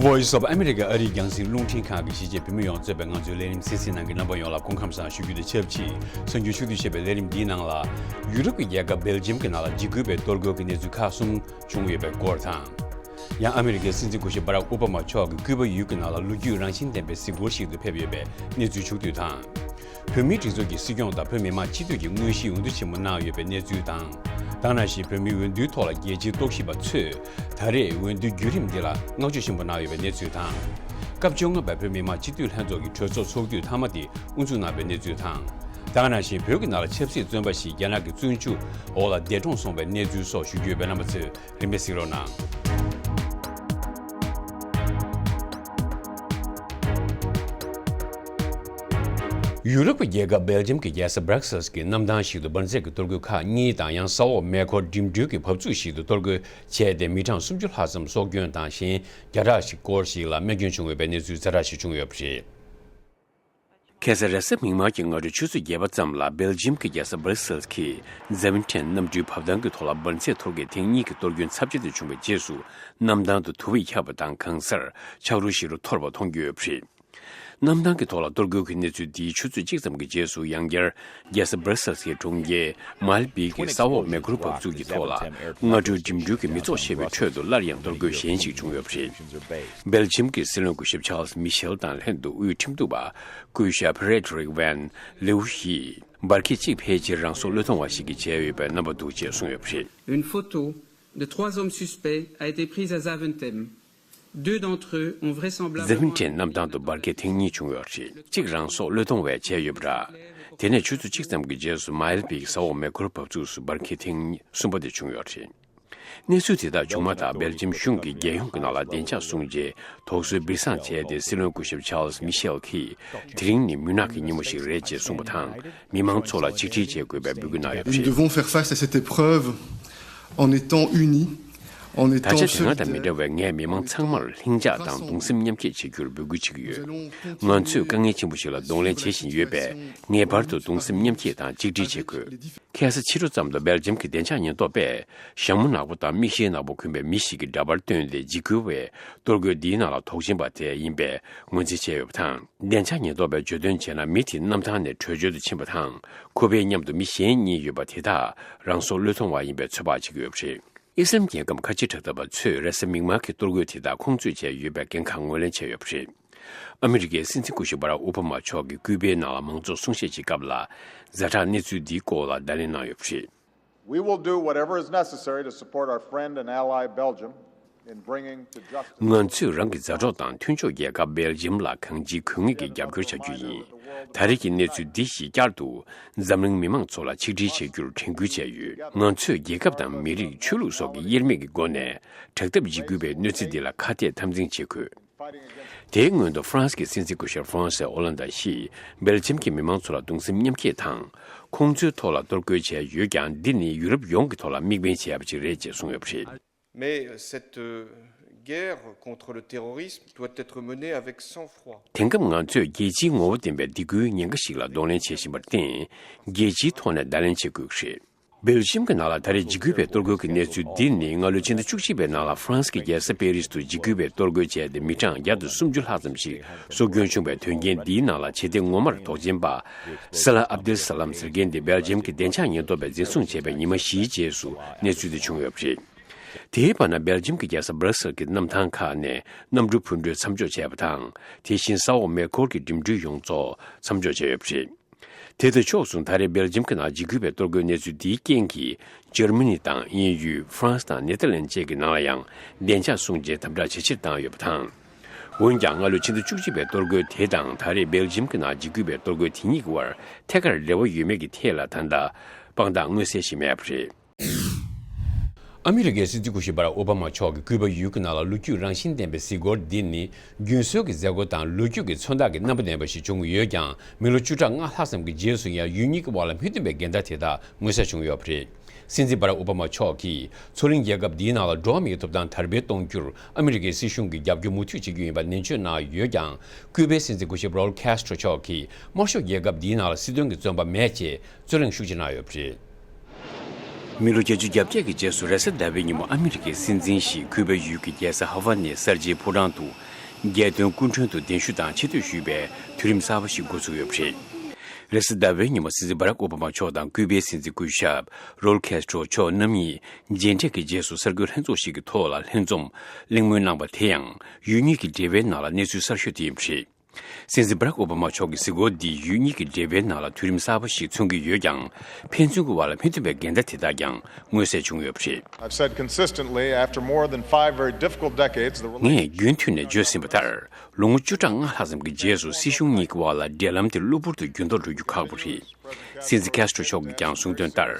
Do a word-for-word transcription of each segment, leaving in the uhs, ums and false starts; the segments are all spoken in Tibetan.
Voice of America ཨ་རིའི་རྒྱང་སྲིང་རླུང་འཕྲིན་ཁང་གི་གཞིས་བྱེས་བོད་མི་ཡོངས་གཙོས་པའི་ང་ཚོའི་ལས་རིམ་གསན་གཟིགས་གནང་མཁན་རྣམ་པ་ཡོངས་ལ་སྐུ་ཁམས་བཟང་ཞུ་རྒྱུ་དང་ཆབས་ཅིག་གསར་འགྱུར་ཕྱོགས་བསྡུས་བྱས་པའི་ལས་རིམ་འདིའི་ནང་ལ། ཡུ་རོབ་ཀྱི་རྒྱལ་ཁབ་སྦེལ་ཇམ་གྱི་ནང་ལ་འཇིགས་སྐུལ་བའི་གཏོར་རྒོལ་གྱི་གནས་ཚུལ་ཁག་གསུམ་བྱུང་ཡོད་པའི་སྐོར་དང་། ཡང་ཨ་མི་རི་ཀའི་སྲིད་འཛིན་སྐུ་ཞབས་བྷ་རག་ཨོ་བྷ་མ་མཆོག་གི་ཀུའུ་པ་ཡུལ་གྱི་ནང་ལ་ལོ་རྒྱུས་རང་བཞིན་ལྡན་པའི་གཟིགས་སྐོར་ཞིག་ཏུ་ཕེབས་ཡོད་པའི་གནས་ཚུལ་ཕྱོགས་བསྡུས་དང་། བོད་མིའི་སྒྲིག་འཛུགས་ཀྱི་སྲིད་སྐྱོང་དང་བོད་མི་མང་སྤྱི་འཐུས་ཀྱི་དངོས་གཞིའི་འོས་བསྡུ་ཆེན་མོ་གནང་ཡོད་པའི་གནས་ཚུལ་དང་། དེ་ནང་བཞིན་བོད་མིའི་འོས་བསྡུའི་ཐོག་ལ་རྒྱལ་སྤྱིའི་རྟོག་ཞིབ་པ་ཚོས་ད་རེས་འོས་བསྡུའི་བརྒྱུད་རིམ་འདི་ལ་བསྔགས་བརྗོད་ཆེན་པོ་གནང་ཡོད་པའི་གནས་ཚུལ་དང་། སྐབས་བཅོ་ལྔ་པའི་བོད་མི་མང་སྤྱི་འཐུས་ལྷན་ཚོགས་ཀྱི་གྲོས་ཚོགས་ཚོགས་དུས་མཐའ་མ་དེ་དབུ་འཛུགས་གནང་བའི་གནས་ཚུལ་དང་། དེ་ནང་བཞིན་བོད་ཀྱི་ནང་ལ་ཆབ་སྲིད་བཙོན་པ་ཞིག་རྒྱ་ནག་གི་བཙོན་འཇུག་འོག་ལ་འདས་གྲོངས་སོང་བའི་གནས་ཚུལ་སོགས་ཞུ་རྒྱུ་ཡོད་པས། རྣམ་པ་ཚོས་རིམ་པས་གཟིགས་རོགས་གནང་། ཡུ་རོབ་ཀྱི་རྒྱལ་ཁབ་སྦེལ་ཇམ་གྱི་རྒྱལ་ས་སྦྲག་སེལ་གྱི་གནམ་ཐང་ཞིག་ཏུ་འབར་རྫས་ཀྱི་གཏོར་རྒོལ་ཁག་གཉིས་དང་། ཡང་ས་འོག་མེ་འཁོར་འགྲིམ་འགྲུལ་གྱི་བབས་ཚུགས་ཤིག་ཏུ་གཏོར་རྒོལ་བྱས་ཏེ། མི་གྲངས་སུམ་ཅུ་ལྷག་ཙམ་སྲོག་སྐྱོན་དང་། གཞན་བརྒྱ་ཕྲག་ཞིག་སྐོར་ཞིག་ལ་རྨས་སྐྱོན་བྱུང་ཡོད་པའི་གནས་ཚུལ་ཛ་དྲག་ཞིག་བྱུང་ཡོད་པ་རེད། ཁ་སང་རེས་གཟའ་མིག་དམར་གྱི་སྔ་དྲོའི་ཆུ་ཚོད་བརྒྱད་པ་ཙམ་ལ་སྦེལ་ཇམ་གྱི་རྒྱལ་ས་སྦྲག་སེལ་གྱི་ཛེ་ཝིན་ཊེན་གནམ་གྲུའི་བབས་ཐང་གི་ཐོག་ལ་འབར་རྫས་འཐོར་གྱིས་ཐེངས་གཉིས་ཀྱི་གཏོར་སྐྱོན་ཚབས་ཆེན་དུ་བྱུང་བའི་རྗེས་སུ། གནམ་ཐང་དུ་དུ་བས་ཁྱབ་པ་དང་། གང་སར་ཆག་རོ་ཞིག་རུ་འཐོར་བ་མཐོང་རྒྱུ་ཡོད་པ་རེད། གནམ་ཐང་གི་ཐོག་ལ་གཏོར་རྒོལ་གྱི་གནས་ཚུལ་འདིའི་ཆུ་ཚོད་གཅིག་ཙམ་གྱི་རྗེས་སུ། ཡང་བསྐྱར་རྒྱལ་ས་སྦྲག་སེལ་གྱི་གྲོང་ཁྱེར་མཱལ་སྦིག་གི་ས་འོག་མེ་འཁོར་བབས་ཚུགས་ཀྱི་ཐོག་ལ་སྔ་དྲོའི་འགྲིམ་འགྲུལ་གྱི་མི་ཚོགས་ཆེ་བའི་ཁྲོད་དུ་སླར་ཡང་གཏོར་རྒོལ་གཞན་ཞིག་བྱུང་ཡོད་པ་རེད། སྦེལ་ཇམ་གྱི་སྲིད་བློན་སྐུ་ཞབས་ཆཱལ་སི་མི་ཤེལ་དང་ལྷན་དུ་དབུས་ཁྲིམས་གཏུག་པ་སྐུ་ཞབས་ཕེ་རེ་ཌི་རིག་ཝན་ལེའུ་ཡིས་འབར་གས་གཅིག་ཕལ་ཆེར་རང་སྲོག་བློས་གཏོང་བ་ཞིག་གིས་བྱས་ཡོད་པའི་རྣམ་པ་འདུག་ཅེས་གསུངས་ཡོད་པ་རེད། Une photo de trois hommes suspects a été prise à Zaventem. Deux d'entre eux ont vraisemblablement ཛེ་ཝིན་ཊེན་གནམ་ཐང་དུ་འབར་གས་ཐེངས་གཉིས་བྱུང་ཡོད་རེད། གཅིག་རང་སྲོག་བློས་གཏོང་བས་བྱས་ཡོད་པ་རེད། དེ་ནས་ཆུ་ཚོད་གཅིག་ཙམ་གྱི་རྗེས་སུ་མཱལ་སྦིག་ས་འོག་མེ་འཁོར་བབས་ཚུགས་སུ་འབར་གས་ཐེངས་གསུམ་པ་དེ་བྱུང་ཡོད་རེད། གནས་ཚུལ་དེ་དག་བྱུང་མ་ཐག་སྦེལ་ཇམ་གཞུང་གིས་རྒྱལ་ཡོངས་ཀྱི་ནང་ལ་བདེ་འཇགས་སྲུང་བྱའི་དོགས་ཟོན་སྦིར་བཟང་བྱས་ཏེ། སྲིད་བློན་སྐུ་ཞབས་ཆཱལ་སི་མི་ཤེལ་གྱིས་དེ་རིང་ནི་མུན་ནག་གི་ཉིན་མོ་ཞིག་རེད་ཅེས་གསུངས་པ་དང་། མི་མང་ཚོ་ལ་ཆིག་སྒྲིལ་བྱེད་དགོས་པའི་འབོད་སྐུལ་གནང་ཡོད་པ་Nous རེད། Devons faire face à cette épreuve en étant unis, en ད་étant ཆ་དེ་སྔ་དང་མི་འདྲ་solidaires. བའི་ངས་མི་མང་ཚང་མར་ལྷིང་འཇགས་དང་གདུང་སེམས་མཉམ་སྐྱེད་བྱེད་རྒྱུར་འབོད་སྐུལ་བྱེད་ཀྱི་ཡོད། ང་ཚོས་དཀའ་ངལ་ཆེན་པོ་ཞིག་ལ་གདོང་ལེན་བྱེད་བཞིན་ཡོད་པས། ངེས་པར་དུ་གདུང་སེམས་མཉམ་སྐྱེད་དང་ཆིག་སྒྲིལ་བྱེད་དགོས། ཁ་སང་ཕྱི་དྲོ་ཙམ་དུ་སྦེལ་ཇམ་གྱི་བདེ་འཇགས་ཉེན་རྟོག་པས་ཞྭ་མོ་ནག་པོ་དང་མིག་ཤེལ་ནག་པོ་གོན་པའི་མི་ཞིག་གི་འདྲ་པར་བཏོན་ཏེ། འཇིགས་སྐུལ་བའི་གཏོར་རྒོལ་འདིའི་ནང་ལ་དོགས་ཟོན་པ་དེ་ཡིན་པའི་ངོས་འཛིན་བྱས་ཡོད་པ་དང་། བདེ་འཇགས་ཉེན་རྟོག་པས་བརྗོད་དོན་བྱས་ན། མི་དེ་གནམ་ཐང་ནས་བྲོས་བྱོལ་དུ་ཕྱིན་པ་དང་། ཁོ་པའི་མཉམ་དུ་མི་གཞན་གཉིས་ཡོད་པ་དེ་དག་རང་སྲོག་བློས་གཏོང་བ་ཡིན་པའི་ཚོད་དཔག་བྱེད་ཀྱི་ཡོད་པ་རེད། ཨི་སི་ལམ་རྒྱལ་ཁབ་ཁ་ཆེ་དྲག་འཐབ་པ་ཚོས་རེས་གཟའ་མིག་དམར་གྱི་གཏོར་རྒོལ་དེ་དག་ཁོང་ཚོས་བྱས་ཡོད་པའི་འགན་ཁག་ངོས་ལེན་བྱས་ཡོད་པ་རེད། ཨ་མི་རི་ཀའི་སྲིད་འཛིན་སྐུ་ཞབས་བྷ་རག་ཨོ་བྷ་མ་མཆོག་གིས་ཀུའུ་པའི་ནང་ལ་མང་ཚོགས་གསུང་བཤད་ཀྱི་སྐབས་ལ། ཛ་དྲག་གནས་ཚུལ་འདིའི་སྐོར་ལ་བརྡ་ལན་གནང་ཡོད་པ་རེད། We will do whatever is necessary to support our friend and ally Belgium in bringing to justice. ང་ཚོས་རང་གི་མཛའ་གྲོགས་དང་མཐུན་ཕྱོགས་རྒྱལ་ཁབ་སྦེལ་ཇམ་ལ་གང་ཅིའི་དགོས་ངེས་ཀྱི་རྒྱབ་སྐྱོར་བྱ་རྒྱུ་ཡིན། ད་རེས་ཀྱི་གནས་ཚུལ་འདི་བཞིན་བསྐྱར་དུ་འཛམ་གླིང་མི་མང་ཚོ་ལ་ཆིག་སྒྲིལ་བྱེད་རྒྱུར་དྲན་སྐུལ་བྱས་ཡོད། ང་ཚོས་རྒྱལ་ཁབ་དང་མི་རིགས། ཆོས་ལུགས་སོགས་ཀྱི་དབྱེར་མེད་ཀྱི་སྒོ་ནས་དྲག་འཐབ་འཇིགས་སྐུལ་བའི་གནོད་འཚེ་འདི་ལ་ཁ་གཏད་དམ་འཛིན་བྱེད་དགོས། དེའི་སྔོན་དུ་ཧྥ་རན་སི་གི་སྲིད་འཛིན་སྐུ་ཞབས་ཧྥ་རན་སི་ཨོ་ལན་ཌ་ཡིས་སྦེལ་ཇམ་གྱི་མི་མང་ཚོ་ལ་གདུང་སེམས་མཉམ་སྐྱེད་དང་། ཁོང་ཚོའི་ཐོག་ལ་གཏོར་རྒོལ་བྱས་ཡོད་ཀྱང་། འདི་ནི་ཡུ་རོབ་ཡོངས་ཀྱི་ཐོག་ལ་དམིགས་འབེན་བྱས་པ་ཞིག་རེད་ཅེས་གསུངས་ཡོད་པ་རེད། Mais cette, euh, guerre contre le terrorisme doit être menée avec sang-froid. དེང་སྐབས་ང་ཚོས་རྒྱལ་སྤྱིའི་ངོ་བོ་ལྡན་པའི་སྡིགས་སྐུལ་ཉེན་ཁ་ཞིག་ལ་གདོང་ལེན་བྱེད་བཞིན་པར་བརྟེན། རྒྱལ་སྤྱིའི་ཐོག་ནས་བརྡ་ལན་བྱེད་དགོས་ཀྱི་རེད། སྦེལ་ཇམ་གྱི་ནང་ལ་ད་རེས་འཇིགས་སྐུལ་བའི་གཏོར་རྒོལ་གྱི་གནས་ཚུལ་འདི་ནི། སྔ་ལོའི་ཕྱི་ཟླ་བཅུ་གཅིག་པའི་ནང་ལ་ཧྥ་རན་སི་གི་རྒྱལ་ས་པེ་རིས་དུ་འཇིགས་སྐུལ་བའི་གཏོར་རྒོལ་བྱས་ཏེ། མི་གྲངས་བརྒྱ་དང་སུམ་ཅུ་ལྷག་ཙམ་ཞིག་སྲོག་སྐྱོན་བྱུང་བའི་དོན་རྐྱེན་འདིའི་ནང་ལ། ཕྱི་ཟླ་སྔོན་མར་དོགས་ཅན་པ་སཱ་ལ་ཨབ་དེལ་ས་ལམ་ཟེར་མཁན་དེ་སྦེལ་ཇམ་གྱི་བདེ་འཇགས་ཉེན་རྟོག་པས་འཛིན་བཟུང་བྱས་པའི་ཉི་མ་བཞིའི་རྗེས་སུ་གནས་ཚུལ་འདི་བྱུང་ཡོད་པ་རེད། དེའི་བར་ན། སྦེལ་ཇམ་གྱི་རྒྱལ་ས་སྦྲག་སེལ་གྱི་གནམ་ཐང་ཁག་ནས་གནམ་གྲུ་འཕུར་འགྲོས་མཚམས་འཇོག་བྱས་པ་དང་། དེ་བཞིན་ས་འོག་མེ་འཁོར་གྱི་འགྲིམ་འགྲུལ་ཡོངས་རྫོགས་མཚམས་འཇོག་བྱས་ཡོད་པ་རེད། དེ་དང་ཕྱོགས་མཚུངས། ད་རེས་སྦེལ་ཇམ་གྱི་ནང་འཇིགས་སྐུལ་བའི་གཏོར་རྒོལ་གནས་ཚུལ་འདིའི་རྐྱེན་གྱིས། འཇར་མ་ནི་དང་དབྱིན་ཡུལ། ཧྥ་རན་སི་དང་ནེ་ཐར་ལན་ཌི་བཅས་ཀྱི་ནང་ལ་ཡང་བདེ་འཇགས་སྲུང་བྱའི་དམ་དྲག་ཇེ་ཆེར་བཏང་ཡོད་པ་དང་། འོན་ཀྱང་། སྔ་ལོའི་ཕྱི་ཟླ་བཅུ་གཅིག་པའི་གཏོར་རྒོལ་དེ་དང་། ད་རེས་སྦེལ་ཇམ་གྱི་ནང་འཇིགས་སྐུལ་བའི་གཏོར་རྒོལ་དེ་གཉིས་ཀྱི་དབར་ཐད་ཀར་འབྲེལ་བ་ཡོད་མེད་ཀྱི་ཐད་ལ་ད་ལྟ་དཔང་རྟགས་མངོན་གསལ་ཞིག་མེད་པ་རེད། ཨ་མི་རི་ཀའི་སྲིད་འཛིན་སྐུ་ཞབས་བྷ་རག་ཨོ་བྷ་མ་མཆོག་གི་ཀུའུ་པ་ཡུལ་གྱི་ནང་ལ་ལོ་རྒྱུས་རང་བཞིན་ལྡན་པའི་གཟིགས་སྐོར་འདི་ནི། རྒྱུན་སྲོལ་གྱི་མཛད་སྒོ་དང་ལོ་རྒྱུས་ཀྱི་མཚོན་རྟགས་ཀྱི་རྣམ་པ་ལྡན་པ་ཞིག་བྱུང་ཡོད་ཀྱང་། མི་ལོ་བཅུ་ཕྲག་ལྔ་ལྷག་ཙམ་གྱི་རྗེས་སུ་ཡང་ཡུལ་གཉིས་ཀྱི་དབར་ལ་མི་མཐུན་པའི་འགལ་ཟླ་དེ་དག་མངོན་གསལ་བྱུང་ཡོད་པ་རེད། སྲིད་འཛིན་བྷ་རག་ཨོ་བྷ་མ་མཆོག་གིས་མཚོ་གླིང་རྒྱལ་ཁབ་འདིའི་ནང་ལ་འགྲོ་བ་མིའི་ཐོབ་ཐང་དར་སྤེལ་གཏོང་རྒྱུར་ཨ་མི་རི་ཀའི་སྲིད་གཞུང་གིས་རྒྱབ་སྐྱོར་མུ་མཐུད་བྱེད་རྒྱུ་ཡིན་པ་ནན་བརྗོད་གནང་ཡོད་ཀྱང་། ཀུའུ་པའི་སྲིད་འཛིན་སྐུ་ཞབས་རའུལ་ཁེ་སི་ཊྲོ་མཆོག་གིས་དམར་ཤོག་རྒྱལ་ཁབ་འདིའི་ནང་ལ་སྲིད་དོན་གྱི་བཙོན་པ་མེད་ཅེས་རྩོད་གླེང་ཤུགས་ཆེ་གནང་ཡོད་པ་རེད། མི་ལོ་བརྒྱད་ཅུ་གྱ་བརྒྱད་ཀྱི་རྗེས་སུ་རེས་གཟའ་ཟླ་བའི་ཉིན་མོ་ཨ་མི་རི་ཀའི་སྲིད་འཛིན་ཞིག་ཀུའུ་པ་ཡུལ་གྱི་རྒྱལ་ས་ཧ་ཝ་ནའི་གསར་བརྗེའི་ཕོ་བྲང་དུ་ རྒྱལ་དོན་སྐུ་མགྲོན་དུ་གདན་ཞུ་དང་ཆེ་བསྟོད་ཞུས་པའི་དུས་རིམ་གསར་པ་ཞིག་འགོ་ཚུགས་ཡོད་པ་རེད། རེས་གཟའ་ཟླ་བའི་ཉིན་མོ་སྲིད་འཛིན་བྷ་རག་ཨོ་བྷ་མ་མཆོག་དང་ཀུའུ་པའི་སྲིད་འཛིན་སྐུ་ཞབས་རོལ་ཁེ་སི་ཊོ་མཆོག་རྣམ་གཉིས་མཇལ་འཕྲད་ཀྱི་རྗེས་སུ་གསར་འགོད་ལྷན་ཚོགས་ཤིག་གི་ཐོག་ལ་ལྷན་འཛོམས་གླེང་མོལ་གནང་པ་དེ་ཡང་ཡུལ་གཉིས་ཀྱི་འབྲེལ་བའི་ནང་ལ་གནས་ཚུལ་གསར་ཤོས་དེ་ཡིན་པ་རེད། སྲིད་འཛིན་བྷ་རག་ཨོ་བྷ་མ་མཆོག་གི་གཟིགས་སྐོར་འདིས་ཡུལ་གཉིས་ཀྱི་འབྲེལ་བའི་ནང་ལ་དུས་རིམ་གསར་པ་ཞིག་མཚོན་གྱི་ཡོད་ཀྱང་། ཕན་ཚུན་གྱི་བར་ལ་མི་མཐུན་པའི་འགལ་ཟླ་དེ་དག་ཀྱང་མངོན་གསལ་བྱུང་ཡོད་པ་རེད། I've said consistently, after more than five very difficult decades, the ངས་རྒྱུན་མཐུད་ནས་བརྗོད་ཟིན་པ་ལྟར། ལོ་ངོ་བཅུ་ཕྲག་ལྔ་ལྷག་ཙམ་གྱི་རྗེས་སུ་སྲིད་གཞུང་གཉིས་ཀྱི་བར་ལ་འབྲེལ་ལམ་དེ་གློ་བུར་དུ་འགྱུར་ལྡོག་འགྲོ་རྒྱུ་ཁག་པོ་རེད། སྲིད་འཛིན་ཁེ་སི་ཊོ་མཆོག་གིས་ཀྱང་གསུངས་དོན་ལྟར།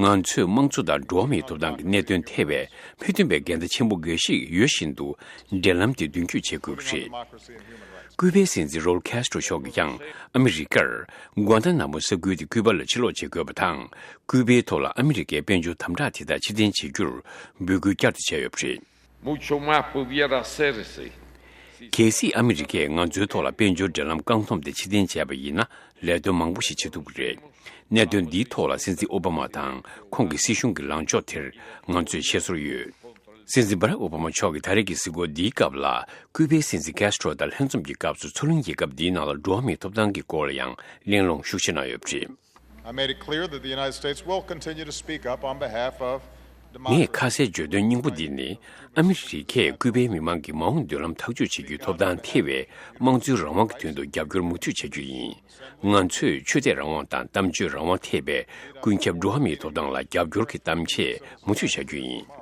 ང་ཚོས་དམངས་གཙོ་དང་འགྲོ་བ་མིའི་ཐོབ་ཐང་གི་གནད་དོན་ཐད་པའི་མི་མཐུན་པའི་འགལ་ཟླ་ཆེན་པོ་འགའ་ཞིག་ཡོད་བཞིན་དུ། འབྲེལ་ལམ་དེ་མདུན་སྐྱོད་བྱེད་དགོས་པ་རེད། ཀུའུ་པའི་སྲིད་འཛིན་རོལ་ཁེ་སི་ཊོ་མཆོག་གིས་ཀྱང་ཨ་མི་རི་ཀར་གུ་ན་ན་མོ་ས་ཁུལ་དེ་ཀུའུ་པ་ལ་ཕྱིར་སློག་བྱེད་དགོས་པ་དང་། ཀུའུ་པའི་ཐོག་ལ་ཨ་མི་རི་ཀའི་དཔལ་འབྱོར་དམ་དྲག་དེ་དག་ཕྱིར་འཐེན་བྱེད་རྒྱུར་འབོད་སྐུལ་བསྐྱར་དུ་བྱས་ཡོད་པ་རེད། Mucho más pudiera hacerse. གལ་སྲིད་ཨ་མི་རི་ཀས་ང་ཚོའི་ཐོག་ལ་དཔལ་འབྱོར་འབྲེལ་ལམ་བཀག་སྡོམ་དེ་ཕྱིར་འཐེན་བྱས་པ་ཡིན་ན། ལས་དོན་མང་པོ་ཞིག་བྱེད་ཐུབ་ཀྱི་རེད། གནད་དོན་འདིའི་ཐོག་ལ་སྲིད་འཛིན་ཨོ་བྷ་མ་དང་ཁོང་གི་སྲིད་གཞུང་གི་ལངས་ཕྱོགས་དེར་ང་ཚོས་ཤེས་ཚོར་ཡོད། སྲིད་འཛིན་བྷ་རག་ཨོ་བྷ་མ་མཆོག་གིས་ད་རེས་ཀྱི་གཟིགས་སྐོར་འདིའི་སྐབས་ལ། ཀུའུ་པའི་སྲིད་འཛིན་ཀེ་སི་ཊྲོ་དང་ལྷན་འཛོམས་ཀྱི་སྐབས་སུ་མཚོ་གླིང་རྒྱལ་ཁབ་འདིའི་ནང་ལ་འགྲོ་བ་མིའི་ཐོབ་ཐང་གི་སྐོར་ལ་ཡང་གླེང་སློང་ཤུགས་ཆེ་གནང་ཡོད་པ་རེད། I made it clear that the United States will continue to speak up on behalf of democracy. ངས་ཁ་གསལ་བརྗོད་དོན་སྙིང་པོ་འདི་ནི། ཨ་མི་རི་ཀས་ཀུའུ་པའི་མི་མང་གི་མ་འོངས་མདུན་ལམ་ཐག་གཅོད་བྱེད་རྒྱུའི་ཐོབ་ཐང་ཐེ་བའི་དམངས་གཙོའི་རང་དབང་གི་དོན་དུ་རྒྱབ་སྐྱོར་མུ་མཐུད་བྱ་རྒྱུ་ཡིན། ང་ཚོས་ཆོས་དད་རང་དབང་དང་གཏམ་བརྗོད་རང་དབང་ཐེ་བའི་ཀུན་ཁྱབ་འགྲོ་བ་མིའི་ཐོབ་ཐང་ལ་རྒྱབ་སྐྱོར་གྱི་གཏམ་བཤད་མུ་མཐུད་བྱ་རྒྱུ་ཡིན།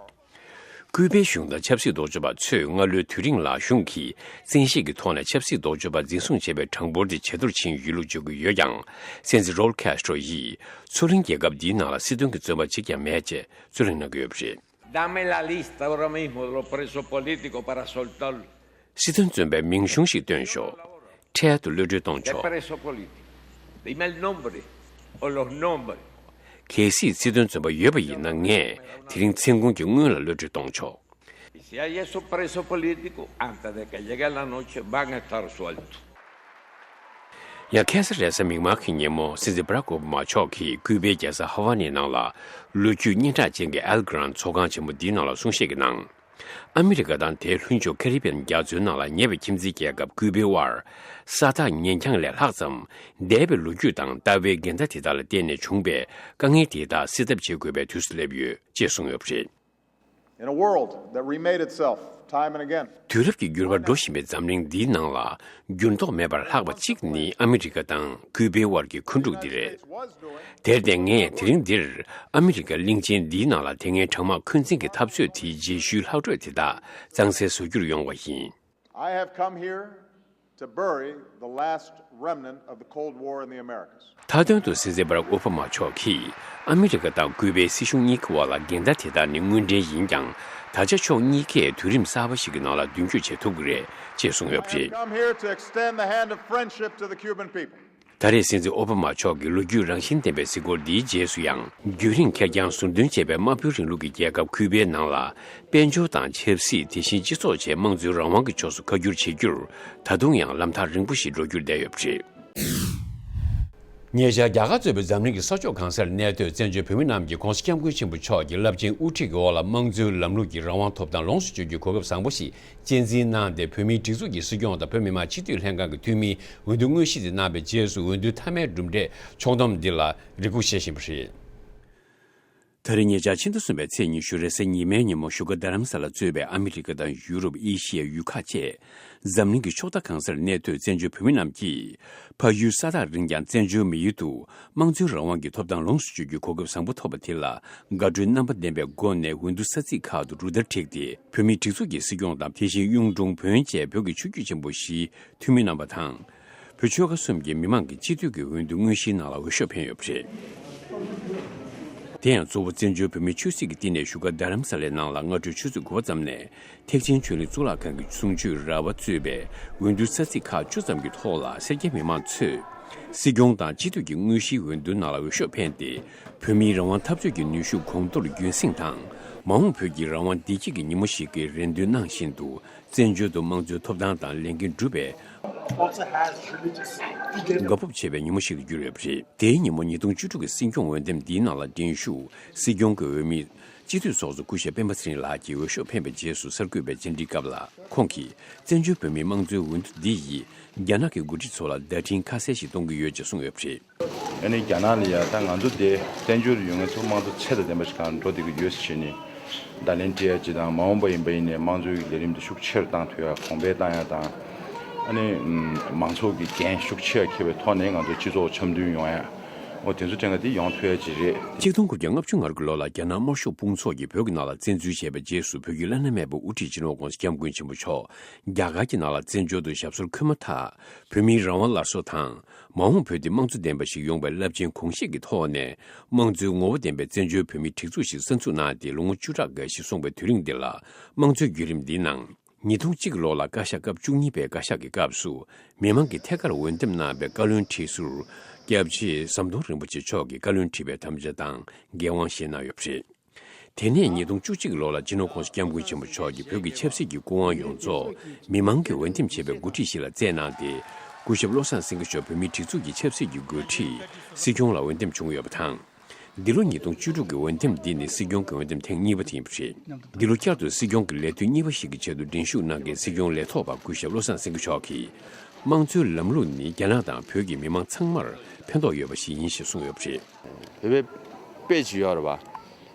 ཀུའུ་པའི་གཞུང་དང་ཆབ་སྲིད་ལྡོག་ཕྱོགས་པ་ཚོས་སྔ་ལོའི་དུས་རིང་ལ་གཞུང་གིས་བཙན་ཤེད་ཀྱི་ཐོག་ནས་ཆབ་སྲིད་ལྡོག་ཕྱོགས་པ་འཛིན་བཟུང་བྱས་པའི་གྲངས་འབོར་དེ་ཇེ་མཐོར་ཕྱིན་ཡོད་ལུགས་བརྗོད་ཀྱི་ཡོད་ཀྱང་། སྲིད་འཛིན་རོལ་ཁེ་སི་ཊྲོ་ཡིས་མཚོ་གླིང་རྒྱལ་ཁབ་འདིའི་ནང་ལ་སྲིད་དོན་གྱི་བཙོན་པ་གཅིག་ཀྱང་མེད་ཅེས་རྩོད་གླེང་གནང་གི་ཡོད་པ་རེད། Dame la lista ahora mismo de los presos políticos para soltarlos. སྲིད་དོན་བཙོན་པའི་མིང་གཞུང་ཞིག་སྟོན་ཤོག་འཕྲལ་དུ་གློད་གྲོལ་གཏོང་ཆོག Preso político. Dime el nombre o los nombres. གལ་སྲིད་སྲིད་དོན་བཙོན་པ་ཡོད་པ་ཡིན་ན། ངས་དེ་རིང་མཚན་གུང་གི་སྔོན་ལ་གློད་གྲོལ་གཏོང་ཆོག Y si hay esos presos políticos, antes de que llegue la noche, van a estar sueltos. ཡང་ཁ་སང་རེས་གཟའ་མིག་དམར་གྱི་ཉིན་མོ། སྲིད་འཛིན་བྷ་རག་ཨོ་བྷ་མ་མཆོག་གིས་ཀུའུ་པའི་རྒྱལ་ས་ཧ་ཝ་ནི་ནང་ལ་ལོ་རྒྱུས་སྙན་གྲགས་ཅན་གྱི་ཨེལ་གྷི་རན་ཚོགས་ཁང་ཆེན་མོ་འདིའི་ནང་ལ་གསུང་བཤད་ཀྱི་ནང་། ཨ་མི་རི་ཀ་དང་དེའི་ལྷུན་ཕྱོགས་ཁེ་རི་བི་ཡན་རྒྱ་མཚོའི་ནང་ལ་ཉེ་བའི་ཁྱིམ་མཚེས་རྒྱལ་ཁབ་ཀུའུ་པའི་དབར་ས་ཐག་ཉེ་འགྱངས་ལས་ལྷག་ཙམ་འདས་པའི་ལོ་རྒྱུས་དང་ལྟ་བའི་འགལ་ཟླ་དེ་དག་ལ་བརྟེན་ནས་བྱུང་བའི་དཀའ་ངལ་དེ་དག་སེལ་ཐབས་བྱེད་དགོས་པའི་དུས་སུ་སླེབས་ཡོད་ཅེས་གསུངས་ཡོད་པ་རེད། In a world that remade itself time and again. དུས་རབས་ཀྱི་འགྱུར་བ་འགྲོ་བཞིན་པའི་འཛམ་གླིང་འདིའི་ནང་ལ། འགྱུར་ལྡོག་མེད་པར་ལྷག་པ་གཅིག་ནི་ཨ་མི་རི་ཀ་དང་ཀུའུ་པའི་དབར་གྱི་འཁོན་འཁྲུག་འདི་རེད། དེར་བརྟེན་ངས་དེ་རིང་འདིར་ཨ་མི་རི་ཀ་གླིང་ཆེན་འདིའི་ནང་ལ་དེ་སྔའི་གྲང་དམག་འཁོན་འཛིན་གྱི་འཐབ་རྩོད་དེའི་རྗེས་ཤུལ་ལྷག་འཕྲོས་དེ་དག་གཙང་སེལ་བཟོ་རྒྱུར་ཡོང་བ་ཡིན། I have come here to bury the last remnant of the Cold War in the Americas. མཐའ་དོན་དུ་སྲིད་འཛིན་བྷ་རག་ཨོ་བྷ་མ་མཆོག་གིས་ཨ་མི་རི་ཀ་དང་ཀུའུ་པའི་སྲིད་གཞུང་གཉིས་ཀྱི་དབར་ལ་འགལ་ཟླ་དེ་དག་ནི་དངོས་འབྲེལ་ཡིན་ཀྱང་། ད་ཆ་ཕྱོགས་གཉིས་ཀས་དུས་རིམ་གསར་པ་ཞིག་གི་ནང་ལ་མདུན་སྐྱོད་བྱེད་ཐུབ་ཀྱི་རེད་ཅེས་གསུངས་ཡོད་པ་རེད། Come here to extend the hand of friendship to the Cuban people. ད་རེས་སྲིད་འཛིན་ཨོ་བྷ་མ་མཆོག་གི་ལོ་རྒྱུས་རང་བཞིན་ལྡན་པའི་གཟིགས་སྐོར་འདིའི་རྗེས་སུ་ཡང་། རྒྱུན་རིང་ཁེར་རྐྱང་ཟུར་འདོན་བྱས་པའི་དམར་པོའི་རིང་ལུགས་ཀྱི་རྒྱལ་ཁབ་ཀུའུ་པའི་ནང་ལ། དཔལ་འབྱོར་དང་ཆབ་སྲིད། དེ་བཞིན་སྤྱི་ཚོགས་བཅས་དམངས་གཙོའི་རང་དབང་གི་ཕྱོགས་སུ་ཁ་བསྒྱུར་བྱེད་རྒྱུར། ད་དུང་ཡང་ལམ་ཐག་རིང་པོ་ཞིག་འགྲོ་རྒྱུར་བསྡད་ཡོད་པ་རེད། ཉེ་ཆར་རྒྱ་གར་གཙོས་པའི་འཛམ་གླིང་གི་ས་ཕྱོགས་གང་སར་གནས་སྡོད་བཙན་བྱོལ་བོད་མི་རྣམས་ཀྱིས་༸གོང་ས་༸སྐྱབས་མགོན་ཆེན་པོ་མཆོག་གི་རླབས་ཆེན་དབུ་ཁྲིད་ཀྱི་འོག་ལ་དམངས་གཙོའི་ལམ་ལུགས་ཀྱི་རང་དབང་ཐོབ་ཐང་ལོངས་སུ་སྤྱོད་རྒྱུའི་གོ་སྐབས་བཟང་པོ་ཞིག་གཅེས་འཛིན་གནང་སྟེ། བོད་མིའི་སྒྲིག་འཛུགས་ཀྱི་སྲིད་སྐྱོང་དང་བོད་མི་མང་སྤྱི་འཐུས་ལྷན་ཁང་གི་འཐུས་མིའི་འོས་བསྡུ་དངོས་གཞི་དེ་གནང་བའི་རྗེས་སུ། འོས་བསྡུའི་མཐའ་མའི་གྲུབ་འབྲས་ཕྱོགས་བསྡོམས་འདི་ལ་རེ་སྒུག་བྱེད་བཞིན་པ་རེད། ད་རེས་ཉེ་ཆར་ཕྱི་ཟླ་གསུམ་པའི་ཚེས་ཉི་ཤུ་རེས་གཟའ་ཉི་མའི་ཉིན་མོ། བཞུགས་སྒར་རྡ་རམ་ས་ལ་གཙོས་པའི་ཨ་མི་རི་ཀ་དང་ཡུ་རོབ། ཨེ་ཤི་ཡ། ཡུལ་ཁག་བཅས་འཛམ་གླིང་གི་ཕྱོགས་མཐའ་གང་སར་གནས་སྡོད་བཙན་བྱོལ་བོད་མི་རྣམས་ཀྱིས། ཕ་ཡུལ་ས་ཐག་རིང་ཀྱང་། བཙན་བྱོལ་མི་ཡུལ་དུ་དམངས་གཙོའི་རང་དབང་གི་ཐོབ་ཐང་ལོངས་སུ་སྤྱོད་རྒྱུའི་གོ་སྐབས་བཟང་པོ་ཐོབ་པ་དེ་ལ་དགའ་སྤྲོའི་རྣམ་པ་ལྡན་པའི་སྒོ་ནས། འོས་བསྡུ་ས་ཚིགས་ཁག་ཏུ་རུ་སྟར་བསྒྲིགས་ཏེ། བོད་མིའི་སྒྲིག་འཛུགས་ཀྱི་སྲིད་སྐྱོང་དང་། དེ་བཞིན་གཡུང་དྲུང་བོན་བཅས་བོད་ཀྱི་ཆོས་བརྒྱུད་ཆེན་པོ་བཞིའི་འཐུས་མི་རྣམ་པ་དང་། བོད་ཆོལ་ཁ་གསུམ་གྱི་མི་མང་གི་སྤྱི་འཐུས་ཀྱི་འོས་བསྡུ་དངོས་གཞིའི་ནང་ལ་འོས་ཤོག་འཕེན་ཡོད་པ་རེད། དེ་ཡང་གཙོ་བོ་བཙན་བྱོལ་བོད་མིའི་ཆོས་སྲིད་ཀྱི་བསྟི་གནས་བཞུགས་སྒར་རྡ་རམ་ས་ལའི་ནང་ལ་སྔ་དྲོའི་ཆུ་ཚོད་དགུ་པ་ཙམ་ནས། ཐེག་ཆེན་ཆོས་གླིང་གཙུག་ལག་ཁང་གི་གསུང་ཆོས་ར་བ་གཙོས་པའི་འོས་བསྡུ་ས་ཚིགས་ཁག་བཅུ་ཙམ་གྱི་ཐོག་ལ་སེར་སྐྱའི་མི་མང་ཚོས་སྲིད་སྐྱོང་དང་སྤྱི་འཐུས་ཀྱི་དངོས་གཞིའི་འོས་བསྡུ་ནང་ལ་འོས་ཤོག་འཕེན་ཏེ། བོད་མིའི་རང་དབང་འཐབ་རྩོད་ཀྱི་ནུས་ཤུགས་གོང་མཐོར་རྒྱུན་སྲིང་དང་། མ་འོངས་བོད་ཀྱི་རང་དབང་བདེ་སྐྱིད་ཀྱི་ཉིན་མོ་ཞིག་གི་རེ་འདུན་གནང་བཞིན་དུ། བཙན་བྱོལ་དུ་དམངས་གཙོའི་ཐོབ་ཐང་དང་ལས་འགན་སྒྲུབ་པའི་ also has religious together. དགའ་སྤོབས་ཆེ་བའི་ཉིན་མོ་ཞིག་ཏུ་གྱུར་ཡོད་པ་རེད། དེའི་ཉིན་མོ་ཉིས་སྟོང་བཅུ་དྲུག་གི་སྲིད་སྐྱོང་འོས་འདེམས་འདིའི་ནང་ལ་འགྲན་ཞུགས་སྲིད་སྐྱོང་གི་འོས་མི་སྤྱི་འཐུས་ཚོགས་གཙོ་སྐུ་ཞབས་སྤེན་པ་ཚེ་རིང་ལགས་ཀྱིས་འོས་ཤོག་འཕེན་པའི་རྗེས་སུ་གསར་འགོད་པའི་བཅར་འདྲིའི་སྐབས་ལ། ཁོང་གིས་བཙན་བྱོལ་བོད་མིའི་དམངས་གཙོའི་འོས་བསྡུ་འདི་ཡིས་རྒྱ་ནག་གི་འགོ་ཁྲིད་ཚོ་ལ་བརྡ་འཕྲིན་ཁ་གསལ་ཞིག་གཏོང་གི་ཡོད་ཅེས་གསུངས་ཡོད་པ་རེད། ཨ་ནི་རྒྱ་ནག་ལ་ཡ་ད་ང་ཚོ་དེ་བཙན་བྱོལ་དུ་ཡོད་མཁན་ཚོ་དམངས་གཙོ་ཚད་དང་ལྡན་པ་ཞིག་གང་འགྲོ་བསྡད་ཀྱི་ཡོད་ཟེར་ནས་བརྡ་ལན་སྤྲད་ཡ་ཅིག་དང་། མ་འོངས་པ་ཡིན་པ་ཡིན་ནའི་དམངས་གཙོའི་ལས་རིམ་དེ་ཤུགས་ཆེ་རུ་བཏང་ཐུབ་ཡ་གོང་འཕེལ་བཏང་ཡ་དང་། ཨ་ནི་མང་ཚོགས་ཀྱི་འགན་ཤུགས་ཆེ་རུ་འཁྱེར་བའི་ཐོག་ནས་ང་ཚོ་སྤྱི་ཚོགས་འཆམ་མཐུན་ཡོང་ཡ། འོ་དེ་ཚོ་དྲན་ག་དེ་ཡོང་ཐུབ་ཡ་ཅིག་རེད། ཆིག་སྟོང་དགུ་བརྒྱ་ལྔ་བཅུ་ང་དགུ་ལོ་ལ་རྒྱ་ནག་དམར་ཤོག་དཔུང་ཚོགས་ཀྱིས་བོད་ཀྱི་ནང་ལ་བཙན་འཛུལ་བྱས་པའི་རྗེས་སུ་བོད་ཀྱི་བླ་ན་མེད་པའི་དབུ་ཁྲིད་སྤྱི་ནོར་༸གོང་ས་༸སྐྱབས་མགོན་ཆེན་པོ་མཆོག་རྒྱ་གར་གྱི་ནང་ལ་བཙན་བྱོལ་དུ་ཞབས་སོར་འཁོད་མ་ཐག་བོད་མིའི་རང་དབང་སླར་གསོ་དང་། མ་འོངས་བོད་འདི་དམངས་གཙོ་ལྡན་པ་ཞིག་ཡོང་བའི་རླབས་ཆེན་དགོངས་བཞེད་ཀྱི་ཐོག་ནས། དམངས་གཙོའི་ངོ་བོ་ལྡན་པའི་བཙན་བྱོལ་བོད་མིའི་སྒྲིག་འཛུགས་ཤིག་གསར་འཛུགས་གནང་སྟེ་ལོ་ངོ་བཅུ་ཕྲག་འགའ་ཞིག་སོང་བའི་དུས་རིང་འདི་ལ། དམངས་གཙོའི་བརྒྱུད་རིམ་འདིའི་ནང་། ཉིས་སྟོང་གཅིག་ལོ་ལ་བཀའ་ཤག་སྐབས་བཅུ་གཉིས་པའི་བཀའ་ཤག་གི་སྐབས་སུ། མི་མང་གིས་ཐད་ཀར་འོས་འདེམས་གནང་བའི་བཀའ་བློན་ཁྲི་ཟུར་སྐྱབས་རྗེ་ཟམ་གདོང་རིན་པོ་ཆེ་མཆོག་གིས་བཀའ་བློན་ཁྲི་པའི་དམ་བཅའ་དང་འགན་དབང་བཞེས་གནང་ཡོད་པ་རེད། དེ་ནས་ཉིས་སྟོང་བཅུ་གཅིག་ལོ་ལ་སྤྱི་ནོར་༸གོང་ས་༸སྐྱབས་མགོན་ཆེན་པོ་མཆོག་གིས་བོད་ཀྱི་ཆབ་སྲིད་ཀྱི་སྐུ་དབང་ཡོངས་རྫོགས་མི་མང་གིས་འོས་འདེམས་བྱས་པའི་འགོ་ཁྲིད་ཞིག་ལ་བསྩལ་གནང་སྟེ། སྐུ་ཞབས་བློ་བཟང་སེང་གེ་མཆོག་བོད་མིའི་སྒྲིག་འཛུགས་ཀྱི་ཆབ་སྲིད་ཀྱི་འགོ་ཁྲིད་སྲིད་སྐྱོང་ལ་འོས་འདེམས་བྱུང་ཡོད་པ་དང་། འདི་ལོ་ཉིས་སྟོང་བཅུ་དྲུག་གི་འོས་འདེམས་འདི་ནི་སྲིད་སྐྱོང་གི་འོས་འདེམས་ཐེངས་གཉིས་པ་དེ་ཡིན་པ་རེད། འདི་ལོ་བསྐྱར་དུ་སྲིད་སྐྱོང་གི་ལས་དུས་གཉིས་པ་ཞིག་གི་ཆེད་དུ་འགྲན་ཞུགས་གནང་མཁན་སྲིད་སྐྱོང་ལས་ཐོག་པ་སྐུ་ཞབས་བློ་བཟང་སེང་གེ་མཆོག་གིས། དམངས་གཙོའི་ལམ་ལུགས་ནི་རྒྱ་ནག་དང་བོད་ཀྱི་མི་མང་ཚང་མར་ཕན་ཐོགས་ཡོད་པ་ཞིག་ཡིན་ཞེས་གསུངས་ཡོད་པ་རེད། བོད་པའི་དཔེ་ཅིག་ཡོད་རེད་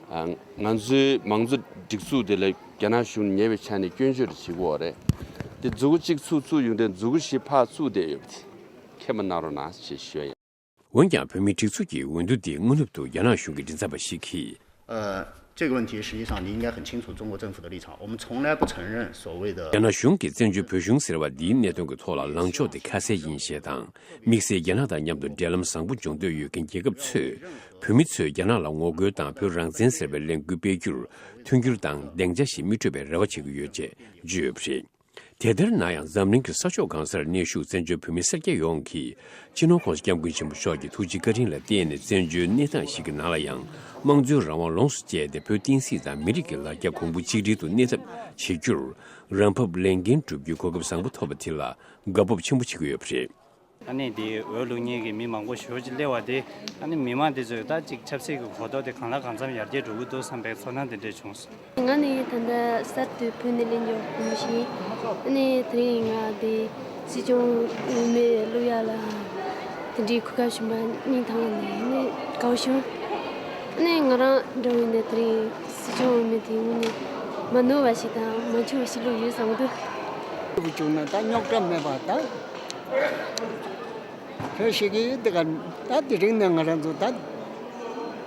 བ། ང་ཚོའི་མང་གཙོ་སྒྲིག་འཛུགས་དེ་ལ་རྒྱ་ནག་གཞུང་ཉེ་བའི་ཆ་ནས་སྐྱོན་བརྗོད་བྱེད་ཀྱི་ཡོད་རེད། དེ་མཛུ་གུ་གཅིག་ཚུགས་ཚུགས་ཡོང་དུས་མཛུ་གུ་བཞི་ཕར་བཙུགས་བསྡད་ཡོད་པ་དེ་མཁྱེན་པ་གནང་རོགས་གནང་ཞེས་ཞུ་ཡ་ཡིན། འོན་ཀྱང་བོད་མིའི་སྒྲིག་འཛུགས་ཀྱི་འོས་བསྡུ་འདི་དངོས་གནས་དུ་རྒྱ་ནག་གཞུང་གི་མགྲིན་ཚབ་པ་ཞིག་གིས། 呃，这个问题实际上你应该很清楚中国政府的立场。我们从来不承认所谓的 རྒྱ་ནག་གཞུང་གིས་བཙན་བྱོལ་བོད་གཞུང་ཟེར་བ་འདིའི་གནད་དོན་གྱི་ཐོག་ལ་ལངས་ཕྱོགས་དེ་ཁ་གསལ་ཡིན་ཞེས་དང་། དམིགས་བསལ་རྒྱ་ནག་དང་མཉམ་དུ་འབྲེལ་ལམ་བཟང་པོ་སྦྱོང་འདོད་ཡོད་མཁན་རྒྱལ་ཁབ་ཚོས། བོད་མི་ཚོས་རྒྱ་ནག་ལ་ངོ་རྒོལ་དང་བོད་རང་བཙན་ཟེར་བའི་ལས་འགུལ་སྤེལ་རྒྱུར་མཐུན་འགྱུར་དང་སྡིངས་ཆ་ཞིག་མི་སྤྲོད་པའི་རེ་བ་བྱེད་ཀྱི་ཡོད་ཅེས་བརྗོད་ཡོད་པ་རེད། དེ་ལྟར་ན་ཡང་འཛམ་གླིང་གི་ས་ཕྱོགས་གང་སར་གནས་བཞུགས་བཙན་བྱོལ་བོད་མི་སེར་སྐྱ་ཡོངས་ཀྱིས་སྤྱི་ནོར་༸གོང་ས་༸སྐྱབས་མགོན་ཆེན་པོ་མཆོག་གི་ཐུགས་རྗེ་བཀའ་དྲིན་ལ་བརྟེན་ནས་བཙན་བྱོལ་གནས་སྟངས་ཤིག་གི་ནང་ལ་ཡང་དམངས་གཙོའི་རང་དབང་ལོངས་སུ་སྤྱད་དེ་བོད་བསྟན་སྲིད་དང་མི་རིགས་ཀྱི་ལ་རྒྱ་གོང་བུ་གཅིག་སྒྲིལ་དུ་གནས་ཐབས་བྱེད་རྒྱུར་རང་བབས་ལས་འགན་སྒྲུབ་རྒྱུའི་གོ་སྐབས་བཟང་པོ་ཐོབ་པ་དེ་ལ་དགའ་སྤོབས་ཆེན་པོ་བྱེད་ཀྱི་ཡོད་པ་རེད། ཨ་ནི་དེ་འོས་བླུག་མཁན་གྱི་མི་མང་པོ་ཞེ་པོ་ཅིག་སླེབས་པ་དེ་ཨ་ནི་མི་མང་དེ་ཚོས་ད་ཅིག་ཆབ་སྲིད་ཀྱི་གོ་རྟོགས་དེ་གང་ལ་གང་འཚམ་ཡར་རྒྱས་འགྲོ་གི་འདུག་བསམ་པའི་ཚོར་སྣང་དེ་འདྲ་བྱུང་སོང་། ང་ནི་ད་ལྟ་གསར་དུ་བོད་ནས་སླེབས་མྱོང་མི་ཞིག་ཨ་ནི་དེ་རིང་ང་དེ་སྲིད་སྐྱོང་འོས་མི་བླུག་ཡ་ལ་དེ་འདྲའི་གོ་སྐབས་བྱུང་བ་སྙིང་ཐག་ནས་ཨ་ནི་དགའ་བོ་བྱུང་། ཨ་ནི་ང་རང་འདྲ་བོ་ཡིན་ན་དེ་རིང་སྲིད་སྐྱོང་འོས་མི་དེ་དངོས་གནས་མ་ནོར་བ་ཞིག་དང་མ་འཆུག་པ་ཞིག་བླུག་ཡོད་བསམ་གི་འདུག་བྱུང་ན་ད་རྙོག་དྲ་མེད་པ་ད། བོད་ཞིག་གི་འདི་ག་ད་དེ་རིང་ནས་ང་རང་ཚོ་ད་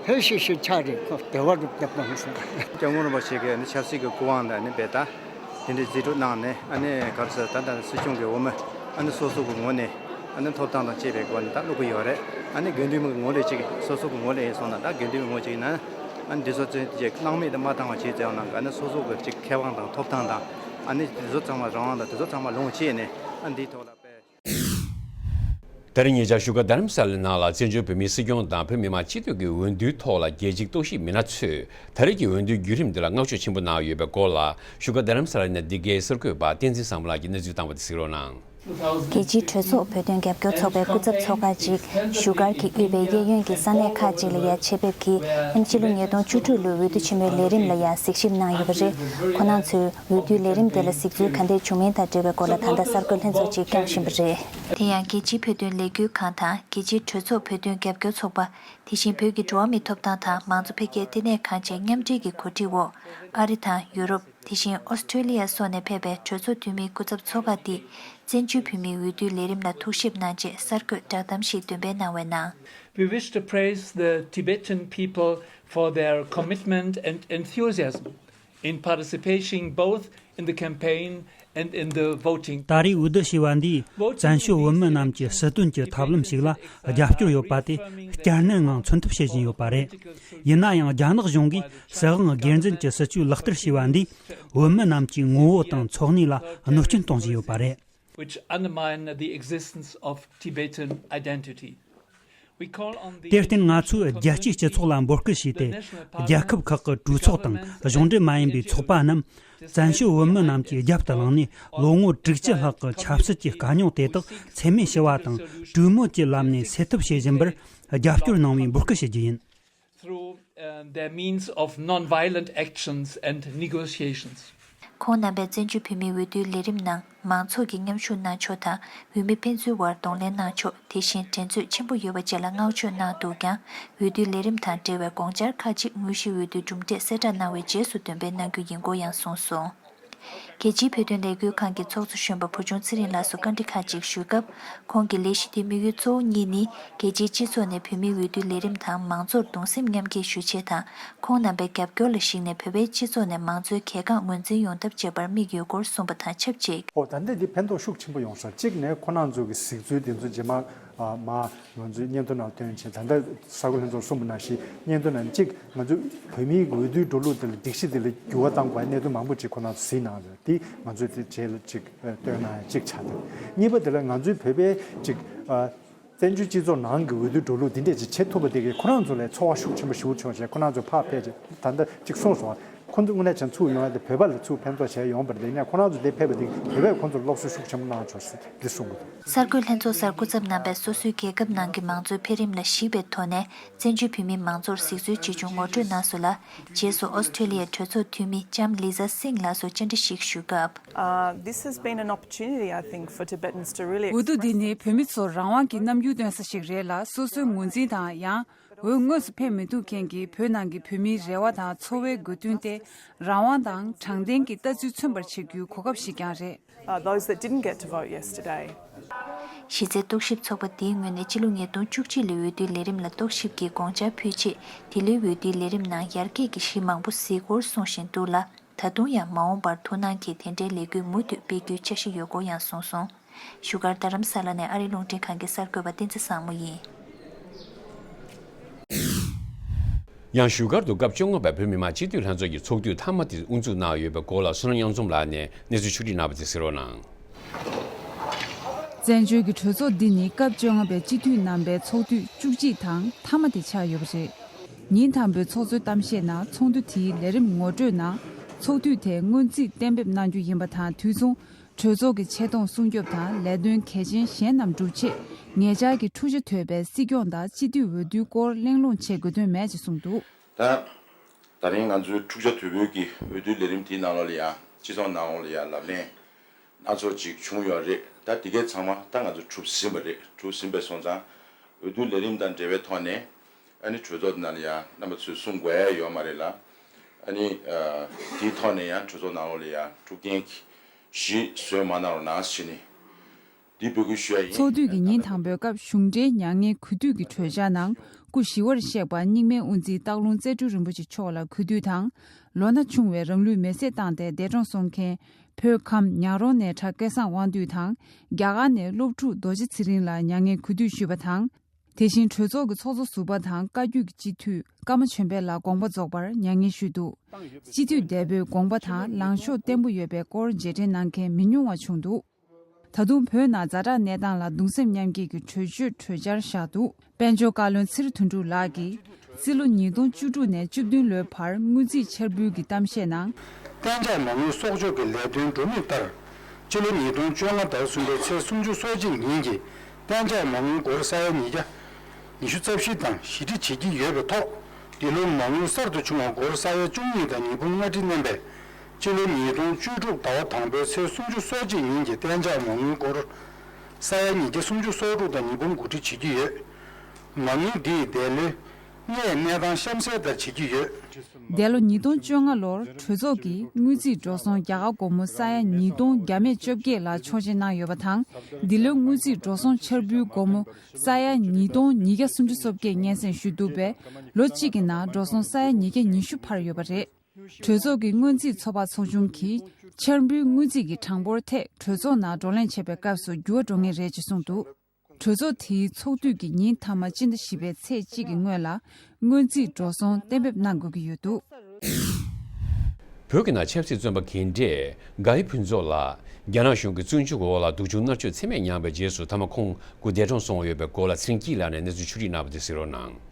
བོད་ཞིག་ཞིག་ཆགས་རེད། ཁོ་བདེ་བ་རུ་བདེ་བ་ཟེར། སྐྱབས་མགོན་རིན་པོ་ཆེ་གིས་ནི་ཆབ་སྲིད་ཀྱི་སྐུ་དབང་དང་ནི་བེ་ད་དེ་འདྲའི་རྩིས་སྤྲོད་གནང་ནས་ཨ་ནི་ག་རེ་ཟེར་ད་ལྟ་སྲིད་སྐྱོང་གི་འོས་མི་ཨ་ནི་སོ་སོ་གི་ངོས་ནས་ཨ་ནི་ཐོབ་ཐང་དང་བཅས་པའི་སྒོ་ནས་ད་བླུག་གི་ཡོད་རེད། ཨ་ནི་དགེ་འདུན་པའི་ངོས་ལས་ཅིག་སོ་སོ་གི་ངོས་ལས་ཡིན་སོང་ན་ད་དགེ་འདུན་པའི་ངོས་ཅིག་ཡིན་ན་ཨ་ནི་འདི་ཚོ་ཚོས་ཅིག་སྣང་མེད་དུ་མ་བཏང་བ་བྱས་ཙང་ནང་གི་ཨ་ནི་སོ་སོ་གི་ཅིག་ཁེ་དབང་དང་ཐོབ་ཐང་དང་ཨ་ནི་འདི་ཚོ་ཚང་མ་རང་དབང་དང་དེ་ཚོ་ཚང་མ་ལོངས་སྤྱད་ནས་ཨ་ནི་འདིའི་ཐོག་ལ་དཔེ། ད་རིང་ཉེ་ཆར་བཞུགས་སྒར་རྡ་རམ་ས་ལའི་ནང་ལ་བཙན་བྱོལ་བོད་མིའི་སྲིད་སྐྱོང་དང་བོད་མི་མང་སྤྱི་འཐུས་ཀྱི་འོས་བསྡུའི་ཐོག་ལ་རྒྱལ་སྤྱིའི་རྟོག་ཞིབ་མི་སྣ་ཚོས་ད་རེས་ཀྱི་འོས་བསྡུའི་བརྒྱུད་རིམ་འདི་ལ་བསྔགས་བརྗོད་ཆེན་པོ་གནང་ཡོད་པའི་སྐོར་ལ་བཞུགས་སྒར་རྡ་རམ་ས་ལ་ནས་འདི་གའི་གསར་འགོད་པ་བསྟན་འཛིན་བཟང་མོ་ལགས་ཀྱིས་གནས་ཚུལ་བཏང་བ་དེ་གཟིགས་རོགས་གནང་། རྒྱལ་སྤྱིའི་གྲོས་ཚོགས་བོད་དོན་རྒྱབ་སྐྱོར་ཚོགས་པའི་སྐུ་ཚབ་ཚོགས་ཁག་ཅིག་བཞུགས་སྒར་གྱི་དབུས་པའི་གཡས་གཡོན་གྱི་ས་གནས་ཁག་ཅིག་ལ་ཡང་ཆེད་ཕེབས་ཀྱིས་ཨ་ནི་ཕྱི་ལོ་ཉིས་སྟོང་བཅུ་དྲུག་ལོའི་འོས་བསྡུ་ཆེན་མོའི་ལས་རིམ་ལ་ཡང་གཟིགས་ཞིབ་གནང་ཡོད་པ་རེད། ཁོང་རྣམ་ཚོས་འོས་བསྡུའི་ལས་རིམ་དེ་ལ་གཟིགས་ཚུལ་ག་འདྲས་བྱུང་མིན་དང་འབྲེལ་བའི་སྐོར་ལ་ད་ལྟ་གསར་འགོད་ལྷན་ཚོགས་ཅིག་བསྐྱངས་བཞིན་པ་རེད། དེ་ཡང་རྒྱལ་སྤྱིའི་བོད་དོན་ལས་འགུལ་ཁང་དང་རྒྱལ་སྤྱིའི་གྲོས་ཚོགས་བོད་དོན་རྒྱབ་སྐྱོར་ཚོགས་པ། དེ་བཞིན་བོད་ཀྱི་འགྲོ་བ་མིའི་ཐོབ་ཐང་དང་མང་གཙོ་འཕེལ་རྒྱས་ལྟེ་གནས་ཁང་བཅས་མཉམ་འབྲེལ་གྱི་གོ་སྒྲིག་འོག་ཨ་རི་དང་ཡུ་རོབ། དེ་བཞིན་ཨོ་སི་ཁྲུ་ལི་ཡ་སོགས་ནས་ཕེབས་པའི་གྲོས་ཚོགས་འཐུས་མིའི་སྐུ་ཚབ་ཚོགས་ཁག་འདིས་བཙན་བྱོལ་བོད་མིའི་འོས་བསྡུའི་ལས་རིམ་ལ་ཐུགས་ཞིབ་གནང་ཆེད་གསར་འགོད་བསྒྲགས་གཏམ་ཞིག་འདོན་སྤེལ་གནང་བའི་ནང་། We wish to praise the Tibetan people for their commitment and enthusiasm in participating both in the campaign and in the voting. ད་རེས་འོས་བསྡུ་བྱས་པ་འདིས་བཙན་བྱོལ་བོད་མི་རྣམས་ཀྱི་སྲིད་དོན་གྱི་ཐབས་ལམ་ཞིག་ལ་རྒྱབ་སྐྱོར་ཡོད་པ་དེ་བསྐྱར་ནན་ངང་མཚོན་ཐབས་བྱེད་བཞིན་ཡོད་པ་རེད། ཡིན་ན་ཡང་རྒྱ་ནག་གཞུང་གིས་སྲིད་དབང་སྒེར་འཛིན་གྱི་སྲིད་བྱུས་ལག་བསྟར་བྱས་པ་འདིས་བོད་མི་རྣམས་ཀྱི་ངོ་བོ་དང་འཚོ་གནས་ལ་གནོད་སྐྱོན་གཏོང་བཞིན་ཡོད་པ་རེད། Which undermine the existence of Tibetan identity. དེར་བརྟེན་ང་ཚོས་རྒྱལ་སྤྱིའི་སྤྱི་ཚོགས་ལ་འབོད་སྐུལ་བྱས་ཏེ། རྒྱལ་ཁབ་ཁག་གི་གྲོས་ཚོགས་དང་གཞུང་འབྲེལ་མ་ཡིན་པའི་ཚོགས་པ་རྣམས་བཙན་བྱོལ་བོད་མི་རྣམས་ཀྱི་རྒྱབ་ཏུ་བླངས་ནས། ལོ་ངོ་དྲུག་ཅུ་ལྷག་གི་ཆབ་སྲིད་ཀྱི་དཀའ་རྙོག་དེ་དག་འཚེ་མེད་ཞི་བ་དང་གྲོས་མོལ་གྱི་ལམ་ནས་སེལ་ཐབས་བྱེད་བཞིན་པར་རྒྱབ་སྐྱོར་གནང་བའི་འབོད་སྐུལ་ཞུ་རྒྱུ་ཡིན། Through uh, their means of non-violent actions and negotiations. ཁོང་རྣམ་པས་བཙན་བྱོལ་བོད་མིའི་འོས་བསྡུའི་ལས་རིམ་ནང་མང་ཚོགས་ཀྱིས་མཉམ་ཞུགས་གནང་ཕྱོགས་དང་། འོས་མི་ཕན་ཚུན་དབར་གདོང་ལེན་གནང་ཕྱོགས། དེ་བཞིན་འགྲན་རྩོད་ཆེན་པོ་ཡོད་པ་བཅས་ལ་བསྔགས་བརྗོད་གནང་འདུག་ཀྱང་། འོས་བསྡུའི་ལས་རིམ་དང་འབྲེལ་བའི་དགོངས་འཆར་ཁག་ཅིག་དངོས་གཞིའི་འོས་བསྡུའི་གྲུབ་འབྲས་གསལ་བསྒྲགས་གནང་བའི་རྗེས་སུ་འདོན་སྤེལ་གནང་རྒྱུ་ཡིན་སྐོར་ཡང་གསུངས་སོང་། རྒྱལ་སྤྱིའི་བོད་དོན་ལས་འགུལ་ཁང་གི་ཚོགས་གཙོ་གཞོན་པ་བུ་ཆུང་ཚེ་རིང་ལགས་སུ་བཀའ་འདྲི་ཁག་ཅིག་ཞུས་སྐབས། ཁོང་གིས་ལས་གཞི་དེའི་དམིགས་ཡུལ་གཙོ་བོ་གཉིས་ནི། རྒྱལ་སྤྱིའི་སྤྱི་ཚོགས་ནས་བོད་མིའི་འོས་བསྡུའི་ལས་རིམ་དང་མང་གཙོར་གདུང་སེམས་མཉམ་སྐྱེད་ཞུ་ཆེད་དང་། ཁོང་རྣམ་པའི་རྒྱབ་སྐྱོར་ལ་གཞིགས་ནས་བོད་པའི་སྤྱི་ཚོགས་ནས་མང་གཙོའི་གལ་འགངས་ངོས་འཛིན་ཡོང་ཐབས་བྱེད་པར་དམིགས་ཡོད་སྐོར་གསུངས་པ་དང་ཆབས་ཅིག་ཨོ་ད་ལྟ་འདི་ཕན་ཐོགས་ཤུགས་ཆེན་པོ་ཡོང་སོང་། གཅིག་ནས་ཁོ་རང་ཚོ་གི་གཟིགས་ཚུལ་དེ་ཚོ་རྗེས་མ་མ་ང་ཚོའི་སྙན་ཐོ་ནང་བཏོན་བྱས། ད་ལྟ་གསར་འགོད་ལྷན་ཚོགས་གསུངས་པ་ནང་བཞིན་སྙན་ཐོ་ནང་གཅིག་ང་ཚོ་བོད་མིའི་འོས་བསྡུའི་འགྲོ་ལུགས་དེ་ལ་སྒྲིག་གཞི་དེ་ལ་འགྱུར་བ་བཏང་དགོས་པའི་གནད་དོན་མང་པོ་ཅིག་ཁོ་རང་ཚོ་གཟིགས་གནང་ཡོད། དེ་ང་ཚོས་དེ་རྗེས་ལ་ཅིག་བཏོན་གནང་ཡ་གཅིག་ཆགས་འདུག་གཉིས་པ་དེ་ལ་ང་ཚོའི་བོད་པའི་ཅིག་བཙན་བྱོལ་སྤྱི་ཚོགས་ནང་གི་འོས་བསྡུའི་འགྲོ་ལུགས་འདི་འདྲས་ཅིག་བྱེད་ཐུབ་པ་དེ་གིས་ཁོ་རང་ཚོ་ལ་ཚོར་བ་ཤུགས་ཆེན་པོ་ཞེ་པོ་བྱུང་བྱས། ཁོ་རང་ཚོ་ཕར་ཕེབས་བྱས་ད་ལྟ་ཅིག་གསུངས་སོང་། ཁོ་ཚོ་དངོས་གནས་བྱས་ན་ཚུར་ཡོང་ཡ་དེ་བོད་པ་ལ་ཚུར་ཕན་ཐོགས་བྱས་ཡོང་བ་རེད། དེ་ནས་ཁོ་རང་ཚོ་འདིར་ཕེབས་པ་དེ་གིས་བོད་པས་ཁོ་ཚོར་སློབ་གསོ་ཤུགས་ཆེན་པོ་གནང་ཆོག་ཟེར་འདི་གསུངས་འདུག་གསར་འགོད་ལྷན་ཚོགས་གསར་འགོ་བརྩམས་རྣམ་པས་སོ་སོའི་རྒྱལ་ཁབ་ནང་གི་མང་གཙོའི་འཕེལ་རིམ་ལ་གཞིགས་པའི་ཐོག་ནས། བཙན་བྱོལ་བོད་མིའི་མང་གཙོར་གཟིགས་ཚུལ་ཇི་བྱུང་ངོ་སྤྲོད་གནང་སོང་ལ། རྗེས་སུ་ཨོ་སི་ཁྲེ་ལི་ཡའི་གྲོས་ཚོགས་འཐུས་མི་ལྕམ་ལི་ཛ་སིང་ལགས་སུ་བཅར་འདྲི་ཞིག་ཞུས་སྐབས། Uh, this has been an opportunity, I think, for Tibetans to really འོས་བསྡུ་འདི་ནི་བོད་མི་ཚོར་རང་དབང་གི་རྣམ་འགྱུར་སྟོན་ས་ཞིག་རེད་ལ། སོ་སོའི་ངོས་འཛིན་དང་ཡང་འོས་དངོས་སུ་ཕེབས་མི་ཐུབ་མཁན་གྱི་བོད་ནང་གི་བོད་མིའི་རེ་བ་དང་འཚོ་བའི་དགོས་འདུན་ཏེ། རང་དབང་དང་དྲང་བདེན་གྱི་ལྟ་ཚུལ་མཚོན་པར་བྱེད་རྒྱུའི་གོ་སྐབས་ཤིག་ཀྱང་རེད། Uh, those that didn't get to vote yesterday. གཞི་རྩའི་རྟོག་ཞིབ་ཚོགས་པ་འདིའི་ངོས་ནས་ཕྱི་ལོ་ཉིས་སྟོང་བཅུ་གཅིག་ལོའི་འོས་བསྡུའི་ལས་རིམ་ལ་རྟོག་ཞིབ་ཀྱིས་དགོངས་འཆར་ཕུལ་རྗེས། འདི་ལོའི་འོས་བསྡུའི་ལས་རིམ་ནང་ཡར་རྒྱས་ཀྱི་གཞི་མང་པོ་གཟིགས་སྐོར་གསུང་བཞིན་འདུག་ལ། ད་དུང་ཡང་མ་འོངས་པར་ཐུགས་སྣང་གིས་དེ་འདྲའི་ལས་འགུལ་མུ་མཐུད་སྤེལ་རྒྱུའི་འཆར་གཞི་ཡོད་སྐོར་ཡང་གསུངས་སོང་། བཞུགས་སྒར་རྡ་རམ་ས་ལ་ནས་ཨ་རིའི་རླུང་འཕྲིན་ཁང་གི་གསར་འགོད་པ་བསྟན་འཛིན་བཟང་མོ་ཡིན། ཡང་བཞུགས་སྒར་དུ་སྐབས་བཅོ་ལྔ་པའི་བོད་མི་མང་སྤྱི་འཐུས་ལྷན་ཚོགས་ཀྱི་ཚོགས་དུས་མཐའ་མ་དེ་དབུ་འཛུགས་གནང་ཡོད་པའི་སྐོར་ལ་བསོད་ནམས་དབྱངས་འཛོམས་ལགས་ནས་གནས་ཚུལ་ཕྱོགས་སྒྲིག་གནང་བ་དེ་གསན་རོགས་གནང་། བཙན་བྱོལ་གྱི་གྲོས་ཚོགས་འདི་ནི་སྐབས་བཅོ་ལྔ་པའི་སྤྱི་འཐུས་རྣམ་པའི་ཚོགས་དུས་བཅུ་གཅིག་དང་མཐའ་མ་དེ་ཆགས་ཡོད་པ་རེད། ཉིན་དང་པོའི་ཚོགས་གཙོའི་གཏམ་བཤད་ནང་ཚོགས་འདུ་དེའི་ལས་རིམ་ངོ་སྤྲོད་ནང་ཚོགས་དུས་དེ་སྔོན་རྩིས་གཏན་འབེབས་གནང་རྒྱུ་ཡིན་པ་དང་། དུས་མཚུངས་གྲོས་ཚོགས་ཀྱི་ཆེ་མཐོང་སྲུང་སྐྱོབ་དང་ལས་དོན་གལ་ཆེན་གཞན་རྣམས་སྒྲུབ་ཆེད་ཉེ་ཆར་གྱི་འཁྲུག་ཆ་དོད་པའི་སྲིད་སྐྱོང་དང་སྤྱི་འཐུས་འོས་བསྡུའི་སྐོར་གླེང་སློང་བྱེད་དགོས་དོན་མེད་ཅེས་གསུངས་འདུག་ད་ད་རིང་ང་ཚོའི་འཁྲུག་ཆ་དོད་པོའི་གི་འོས་བསྡུའི་ལས་རིམ་དེའི་ནང་ལོགས་ལ་ཡང་སྤྱི་ཚོགས་ནང་ལོགས་ལ་ཡང་ལབ་གླེང་སྣ་ཚོགས་ཅིག་བྱུང་ཡོད་རེད། ད་དེ་གའི་ཚང་མ་ད་ང་ཚོ་གྲུབ་ཟིན་པ་རེད། གྲུབ་ཟིན་པའི་སོང་ཙང་འོས་བསྡུའི་ལས་རིམ་དང་འབྲེལ་བའི་ཐོག་ནས་ཨ་ནི་གྲོས་ཚོགས་ནང་ལ་ཡང་རྣམ་པ་ཚོས་གསུང་དགོས་ཡ་ཡོད་མ་རེད་ལ། ཨ་ནི་དེའི་ཐོག་ནས་ཡང་གྲོས་ཚོགས་ནང་ལོགས་ལ་ཡང་འཁྲུག་རྐྱེན་གྱི་གཞི་བཟོས་མ་གནང་རོགས་གནང་ཞེས་ནས་འདི་འབོད་སྐུལ་ཞུ་ཡ་ཡིན། ཚོགས་དུས་ཀྱི་ཉིན་དང་པོའི་སྐབས་གཞུང་འབྲེལ་མྱ་ངན་གུས་འདུད་ཀྱི་གྲོས་འཆར་ནང་སྐུ་ཞི་བར་གཤེགས་པ་རྙིང་མའི་དབུ་འཛིན་སྟག་ལུང་རྩེ་སྤྲུལ་རིན་པོ་ཆེ་མཆོག་ལ་གུས་འདུད་དང་། ལོ་ན་ཆུང་བའི་རང་ལུས་མེར་སྲེག་བཏང་སྟེ་འདས་གྲོངས་སོང་མཁན་བོད་ཁམས་ཉག་རོང་ནས་གྲྭ་སྐལ་བཟང་དབང་འདུས་དང་། རྒྱ་གར་ནས་སློབ་ཕྲུག་རྡོ་རྗེ་ཚེ་རིང་ལ་མྱ་ངན་གུས་འདུད་ཞུས་པ་དང་། དེ་བཞིན་གྲོས་ཚོགས་ཀྱི་ཚོགས་གཙོ་ཟུར་པ་དང་བཀའ་བརྒྱུད་ཀྱི་སྤྱི་འཐུས་ཀརྨ་ཆོས་འཕེལ་ལགས་དགོངས་པ་རྫོགས་པར་མྱ་ངན་ཞུས་འདུག་སྤྱི་འཐུས་འདས་པོའི་དགོངས་པ་དང་ལངས་ཕྱོགས་བརྟན་པོ་ཡོད་པའི་སྐོར་རྗེས་དྲན་གནང་མཁན་མི་ཉུང་བ་བྱུང་འདུག་ད་དུང་བོད་ནང་ཛ་དྲག་གནས་སྟངས་ལ་གདུང་སེམས་མཉམ་སྐྱེད་ཀྱི་གྲོས་ཆོད་གྲོས་འཆར་བཞག་འདུག་དཔལ་འབྱོར་བཀའ་བློན་ཚེ་རིང་དོན་གྲུབ་ལགས་ཀྱིས་རྩིས་ལོ་ཉིས་སྟོང་བཅུ་དྲུག་ནས་བཅུ་བདུན་ལོའི་བར་དངུལ་རྩིས་འཆར་འབུལ་གྱི་གཏམ་བཤད་ནང་། གཏན་འཇགས་མ་དངུལ་གསོག་འཇོག་གི་ལས་དོན་འགྲོ་མུས་ལྟར། སྤྱི་ལོ་ཉིས་སྟོང་བཅོ་ལྔ་ཟླ་གསུམ་པའི་ཚེས་སུམ་ཅུ་སོ་གཅིག་ཉིན་གྱི་གཏན་འཇགས་མ་དངུལ་སྒོར་ས་ཡ་ཉིས་བརྒྱ་ཉི་ཤུ་རྩ་བཞི་དང་ཞི་འགྲིག་བྱེད་ཀྱི་ཡོད་པའི་ཐོག་འདི་ལོ་མ་དངུལ་གསར་དུ་བྱུང་བ་སྒོར་ས་ཡ་བཅུ་གཉིས་དང་ཉིས་འབུམ་ལྔ་ཁྲི་བསྣན་པས། སྤྱི་ལོ་ཉིས་སྟོང་བཅུ་དྲུག་ཟླ་བ་དང་པོའི་ཚེས་སུམ་ཅུ་སོ་གཅིག་ཉིན་གྱི་གཏན་འཇགས་མ་དངུལ་སྒོར་ས་ཡ་ཉིས་བརྒྱ་སུམ་ཅུ་སོ་དྲུག་དང་ཉིས་འབུམ་དགུ་ཁྲི་བྱེད་ཀྱི་ཡོད། མ་དངུལ་འདིས་འདས་ལོའི་དངུལ་གནས་སྟངས་གཤམ་གསལ་ལྟར་བྱེད་ཀྱི་ཡོད། འདས་ལོ་ཉིས་སྟོང་བཅོ་ལྔ་ལོར་གྲོས་ཚོགས་ཀྱིས་དངུལ་རྩིས་འགྲོ་སོང་རྒྱ་གར་སྒོར་མོ་ས་ཡ་ཉིས་སྟོང་བརྒྱ་མེད་བཅོ་བརྒྱད་ལ་ཆོག་མཆན་གནང་ཡོད་པ་དང་། འདི་ལོའི་དངུལ་རྩིས་འགྲོ་སོང་འཆར་འབུལ་སྒོར་མོ་ས་ཡ་ཉིས་སྟོང་ཉིས་བརྒྱ་སུམ་ཅུ་སོ་བརྒྱད་སྙན་སེང་ཞུས་འདུག་པས། ལོ་གཅིག་གི་ནང་འགྲོ་སོང་ས་ཡ་ཉིས་བརྒྱ་ཉི་ཤུ་འཕར་ཡོད་པ་རེད། གྲོས་ཚོགས་ཀྱི་སྔོན་རྩིས་ཚོགས་པ་ཚོགས་ཆུང་གིས་འཆར་འབུལ་དངུལ་རྩིས་ཀྱི་གྲངས་འབོར་ཐད་གྲོས་ཚོགས་ནང་བགྲོ་གླེང་བྱེད་པའི་སྐབས་སུ་འགྱུར་བ་འགྲོ་ངེས་རེད་ཅེས་གསུངས་འདུག་གྲོས་ཚོགས་དེའི་ཚོགས་དུས་ཀྱི་ཉིན་མཐའ་མ་སྤྱི་ཟླ་བཞི་པའི་ཚེས་གཅིག་གི་སྔོན་ལ་སྔོན་རྩིས་འགྲོ་སོང་གཏན་འབེབས་གནང་དགོས་ཀྱི་ཡོད་འདུག་བོད་ཀྱི་ནང་ཆབ་སྲིད་བཙོན་པ་གྷན་ཌེ་གྷ་ཡི་ཕུན་ཚོགས་ལགས་རྒྱ་ནག་གཞུང་གི་བཙོན་འཇུག་འོག་ལ་སྡུག་སྦྱོང་མནར་གཅོད་ཚད་མེད་མྱངས་པའི་རྗེས་སུ་མཐའ་མ་ཁོང་སྐུ་འདས་གྲོངས་སོང་ཡོད་པའི་སྐོར་ལ་ཚེ་རིང་སྐྱིད་ལགས་ནས་གནས་ཚུལ་ཕྱོགས་སྒྲིག་གནང་བ་དེ་གཟིགས་རོགས་གནང་།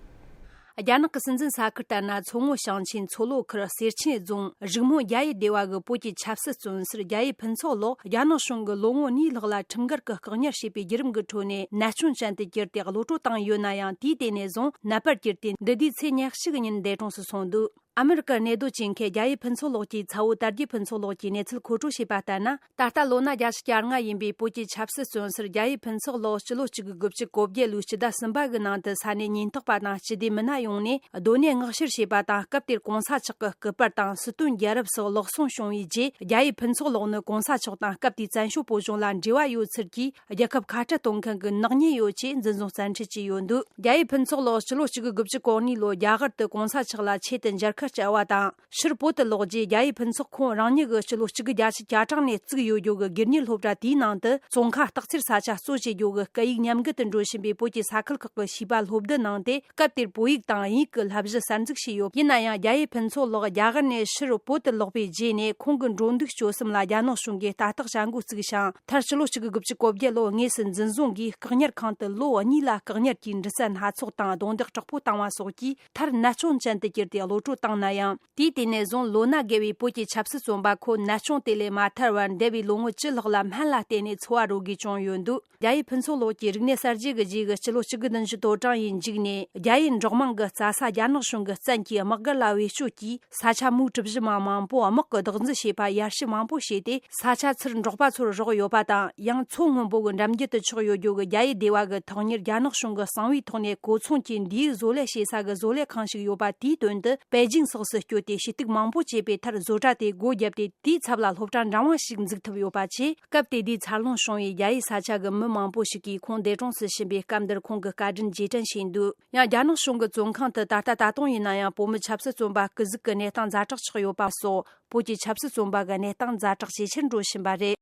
རྒྱ་ནག་གི་སྲིད་འཛིན་ས་ཁུལ་ལྟར་ན། མཚོ་སྔོན་ཞིང་ཆེན་མཚོ་ལྷོ་ཁུལ་གསེར་ཆེན་རྫོང་རིག་སྨོན་རྒྱ་ཡི་སྡེ་བ་གི་བོད་ཀྱི་ཆབ་སྲིད་བཙོན་ཟུར་རྒྱ་ཡི་ཕུན་ཚོགས་ལགས་རྒྱ་ནག་གཞུང་གིས་ལོ་ངོ་གཉིས་ལྷག་ལ་ཁྲིམས་འགལ་གྱི་བཀག་ཉར་བྱས་པའི་བརྒྱུད་རིམ་གྱི་ཁྲོད་ནས་ནད་གཅུང་ཅན་དུ་གྱུར་ཏེ་གློད་བཀྲོལ་བཏང་ཡོད་ན་ཡང་། དུས་དེ་ནས་བཟུང་ནད་པར་གྱུར་ཏེ་འདི་ཟླའི་ཚེས་ཉེར་གཅིག་ཉིན་འདས་གྲོངས་སུ་སོང་འདུག། ཨ་མི་རི་ཀར་གནས་སྡོད་བྱེད་མཁན་རྒྱ་ཡི་ཕུན་ཚོགས་ལགས་ཀྱི་ཚ་བོ་དར་རྒྱས་ཕུན་ཚོགས་ལགས་ཀྱིས་གནས་ཚུལ་མཁོ་སྤྲོད་བྱས་པ་ལྟར་ན། ད་ལྟ་ལོ་ན་བརྒྱད་ཅུ་གྱ་ལྔ་ཡིན་པའི་བོད་ཀྱི་ཆབ་སྲིད་བཙོན་ཟུར་རྒྱ་ཡི་ཕུན་ཚོགས་ལགས་སྤྱི་ལོ་གཅིག་དགུ་དགུ་བཅུ་གོ་བརྒྱད་ལོའི་སྤྱི་ཟླ་གསུམ་པ་གི་ནང་དུ་ས་གནས་ཉེན་རྟོག་པ་དང་སྤྱི་བདེ་མི་སྣ་ཡོངས་ནས་སྡོད་གནས་མངགས་བཤེར་བྱས་པ་དང་། སྐབས་དེར་གོང་ས་མཆོག་གི་སྐུ་པར་དང་སྲིད་དོན་རྒྱལ་རབས་སོགས་ལག་སོང་བྱུང་བའི་རྗེས། རྒྱ་ཡི་ཕུན་ཚོགས་ལགས་ནི་གོང་ས་མཆོག་དང་སྐབས་དེའི་བཙན་བྱོལ་བོད་གཞུང་ལ་འབྲེལ་བ་ཡོད་ཚུལ་གྱིས་རྒྱལ་ཁབ་ཁ་བྲལ་གཏོང་མཁན་གྱི་ནག་ཉེས་ཡོད་ཅེས་འཛིན་བཟུང་བཙན་ཁྲིད་བྱས་ཡོད་འདུག། རྒྱ་ཡི་ཕུན་ཚོགས་ལགས་སྤྱི་ལོ་གཅིག་དགུ་དགུ་བཅུ་གོ་གཉིས་ལོར་རྒྱ་གར་དུ་གོང་ས་མཆོག་ལ་ཆེད་དུ་མཇལ་ཁ་བསྐྱལ་བ་དང་། ཕྱིར་བོད་དུ་ལོག་རྗེས། རྒྱ་ཡི་ཕུན་ཚོགས་ཁོང་རང་ཉིད་ཀྱིས་སྤྱི་ལོ་གཅིག་དགུ་བརྒྱད་ཅུ་གྱ་གྲངས་ནས་བཙུགས་ཡོད་རྒྱུ་གི་སྒེར་གཉེར་སློབ་གྲྭ་དེའི་ནང་དུ་ཙོང་ཁ་སྟག་འཚེར་ས་ཆ་གཙོ་བྱེད་རྒྱུ་གི་སྐད་ཡིག་ཉམས་རྒུད་དུ་འགྲོ་བཞིན་པའི་བོད་ཀྱི་ས་ཁུལ་ཁག་གི་བྱིས་པ་སློབ་བསྡུ་གནང་སྟེ། སྐབས་དེར་བོད་ཡིག་དང་དབྱིན་ཡིག་གི་བསླབ་གཞི་གསར་འཛུགས་བྱས་ཡོད། ཡིན་ན་ཡང་། རྒྱ་ཡི་ཕུན་ཚོགས་ལགས་རྒྱ་གར་ནས་ཕྱིར་བོད་དུ་ལོག་པའི་རྗེས་ནས། ཁོང་གི་འགྲོ་འདུག་སྤྱོད་གསུམ་ལ་རྒྱ་ནག་གཞུང་གིས་ལྟ་རྟོག་བྱ་འགོ་བཙུགས་ཤིང་། མཐར་སྤྱི་ལོ་གཅིག་དགུ་དགུ་བཅུ་གོ་བརྒྱད་ལོར་དངོས་སུ་འཛིན་བཟུང་གིས། བཀག་ཉར་ཁང་དུ་ལོ་གཉིས་ལ་བཀག་ཉར་གྱིས། འདྲི་རྩད་སྣ་ཚོགས་དང་རྡུང་རྡེག་དྲག་པོ་བཏང་བ་སོགས་ཀྱིས། མཐར་ནད་གཅུང་ཅན་དུ་གྱུར་ཏེ་གློད་བཀྲོལ་བཏང་ན་ཡང་། དུས་དེ་ནས་བཟུང་ལོ་ན་བརྒལ་བའི་བོད་ཀྱི་ཆབ་སྲིད་བཙོན་པ་ཁོ་ནད་གཅུང་དེ་ལས་མ་ཐར་བར། འདས་པའི་ལོ་ངོ་བཅུ་ལྷག་ལ་སྨན་ལ་བརྟེན་ནས་འཚོ་བ་རོལ་དགོས་བྱུང་ཡོད་འདུག། རྒྱ་ཡི་ཕུན་ཚོགས་ལགས་ཀྱིས་རིག་གནས་གསར་བརྗེ་གི་རྗེས་ཀྱི་སྤྱི་ལོ་གཅིག་དགུ་བདུན་ཅུ་དོན་གྲངས་ཡིན་མཇུག་ནས། རྒྱ་ཡི་འབྲོག་དམངས་ཀྱི་རྩྭ་ས་རྒྱ་ནག་གཞུང་གི་བཙན་གྱིས་དམག་སྒར་ལ་བེད་སྤྱོད་ཀྱིས། ས་ཆ་མུའུ་གྲུ་བཞི་མ་མང་པོ་དམག་གིས་བདག་འཛིན་བྱས་པ། ཡར་ཞུ་མང་པོ་བྱས་ཏེ། ས་ཆ་ཚུར་འབྲོག་པ་ཚོར་རོགས་ཡོད་པ་དང་། ཡང་། མཚོ་སྔོན་པོ་གི་འགྲམ་རྒྱུད་དུ་ཆགས་ཡོད་རྒྱུ་གི་རྒྱ་ཡི་སྡེ་བ་གི་ཐོག་ཉིད། རྒྱ་ནག་གཞུང་གི་གསང་བའི་ཐོག་ནས་གོ་ཚོང་གིས་འདིའི་བཟོ་ལས་བྱེད་ས་གི་བཟོ་ལས་ཁང་ཞིག་ཡོད་པ་དེའི་དོན་དུ་པེ་ཅིང་སོགས་སུ་བསྐྱོད་དེ། ཞུ་གཏུག་མང་པོ་བྱས་པའི་མཐར། བཟོ་གྲྭ་དེ་སྒོ་བརྒྱབ་སྟེ། དེའི་ཚབ་ལ་སློབ་གྲྭ་འབྲིང་བ་ཞིག་འཛུགས་ཐུབ་ཡོད་པ་བཅས། སྐབས་དེ་དུས་འཚར་ལོངས་བྱུང་བའི་རྒྱ་ཡི་ས་ཆ་གི་མི་མང་པོ་ཞིག་གིས་ཁོང་འདས་གྲོངས་སུ་ཕྱིན་པའི་སྐབས་འདིར་ཁོང་གི་བཀའ་དྲིན་རྗེས་དྲན་བྱས་འདུག། ཡང་། རྒྱ་ནག་གཞུང་གི་བཙོན་ཁང་དུ་ད་ལྟ་ད་དུང་ཡིན་ན་ཡང་། བོད་མི་ཆབ་སྲིད་བཙོན་པ་སྐུ་གཟུགས་ཀྱི་གནས་སྟངས་ཛ་དྲག་ཆགས་ཡོད་པ་སོགས། བོད་ཀྱི་ཆབ་སྲིད་བཙོན་པ་གི་གནས་སྟངས་ཛ་དྲག་ཇེ་ཆེར་འགྲོ་བཞིན་པ་རེད།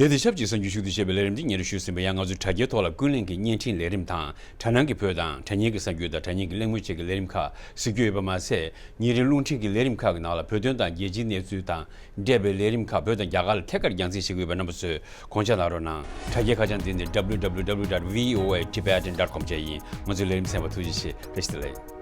དེ་དང་ཆབས་ཅིག་གསར་འགྱུར་ཞུ་གཏུག་བྱས་པའི་ལས་རིམ་འདི་སྙན་སྒྲོན་ཞུས་ཟིན་པ། ཡང་། ང་ཚོའི་དྲ་རྒྱའི་ཐོག་ལ་ཀུན་གླེང་གི་བརྙན་འཕྲིན་ལས་རིམ་དང་། དྲ་སྣང་གི་བོད་དང་དྲ་བརྙན་གྱི་གསར་འགྱུར་དང་། དྲ་བརྙན་གྱི་གླེང་མོལ་བཅས་ཀྱི་ལས་རིམ་ཁག་གཟིགས་རྒྱུ་ཡོད་པ་མ་ཟད། ཉིན་རེའི་རླུང་འཕྲིན་གྱི་ལས་རིམ་ཁག་གི་ནང་ལ་བོད་དོན་དང་རྒྱལ་སྤྱིའི་གནས་ཚུལ་དང་འབྲེལ་བའི་ལས་རིམ་ཁག་བོད་དང་རྒྱ་གར་ལ་ཐད་ཀར་རྒྱང་སྲིང་བྱེད་ཀྱི་ཡོད་པས། རྣམ་པ་ཚོས་དགོངས་འཇགས་གནང་རོགས་གནང་། དྲ་རྒྱའི་ཁ་བྱང་འདི་ནི་W W W dot V O A Tibetan dot com བཅས་ཡིན། ང་ཚོའི་ལས་རིམ་གསན་པར་ཐུགས་རྗེ་ཆེ། བཀྲ་ཤིས་བདེ་ལེགས།